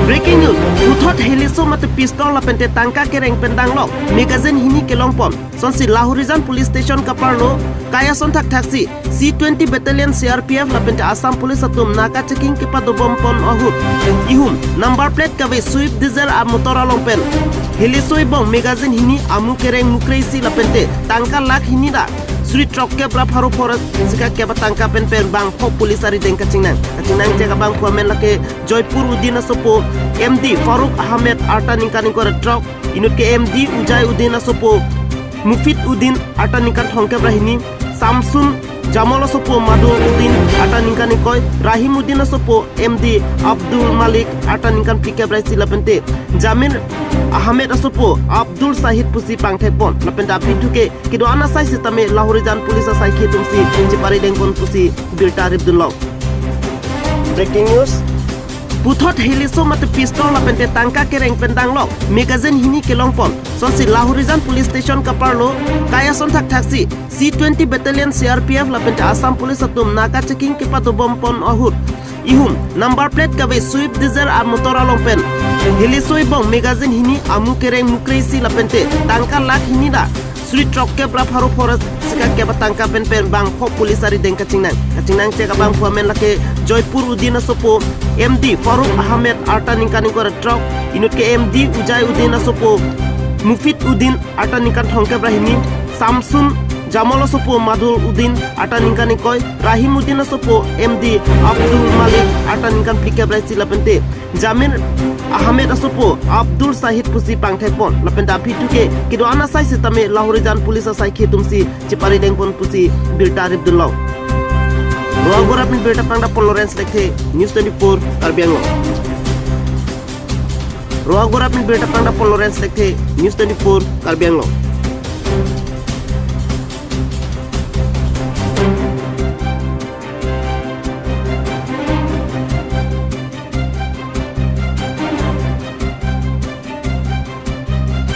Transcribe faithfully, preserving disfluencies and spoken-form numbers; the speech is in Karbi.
Breaking news. Puthot heleso mate pistol lapente tangka kereng pen danglok magazine hini kelongpon. Sonsi Lahorijan Police Station kaparlo kai ason thakthaksi C twenty Battalion C R P F lapente Assam Police atum naka checking kepadobompon ahut ihum number plate kave Swift Dzire amotor along pen heleso ebong magazine hini amu kereng mukre isi lapente tangka lakh hini ra suri throkkep ra pharo pharo sika kep atangka pen pen bangpho police arideng kachingnang. Kachingnangchek abangphu amen lake Joypur udin asopo M D Farooq Ahmed arta ningkan ingkoi ra throk, inut ke M D Ujai udin asopo Mufid Udin arta ningkan thomkep ra hini, Samsun Jamal asopo Madul Udin arta ningkan ingkoi, Rahim Udin asopo M D Abdul Malik arta ningkan phlikep ra isi lapente Jamir Ahmed asopo Abdul Sahid pusi pangthekpon lapente aphi thu ke kedo-an asai sitame Lahorijan Police asaikhi atumsi cheparidengpon pusi birta ripdunlong. Breaking news. Puthot heleso mate pistol lapente tangka kereng pen danglok magazine hini kelongpon. Sonsi Lahorijan Police Station kaparlo kai ason thakthaksi C twenty Battalion C R P F lapente Assam Police atum naka checking kepadobompon ahut ihum number plate kave Swift Dzire amotor along pen heleso ebong magazine hini amu kereng mukre isi lapente tangka lakh hini ra suri throkkep ra pharo pharo sika kep atangka pen pen bangpho police arideng kachingnang. Kachingnangchek abangphu amen lake Joypur udin asopo M D Farooq Ahmed arta ningkan ingkoi ra throk, inut ke M D Ujai udin asopo Mufid Udin arta ningkan thomkep ra hini, Samsun Jamal asopo Madul Udin arta ningkan ingkoi, Rahim Udin asopo M D Abdul Malik arta ningkan phlikep ra isi lapente Jamir Ahmed asopo Abdul Sahid pusi pangthekpon lapente aphi thu ke kedo-an asai sitame Lahorijan Police asaikhi atumsi cheparidengpon pusi birta ripdunlong. Ro agor apni birta pangdapon Lawrence Lekthe, News twenty-four Karbi Anglong. Ro agor apni birta pangdapon Lawrence Lekthe, News twenty-four Karbi Anglong.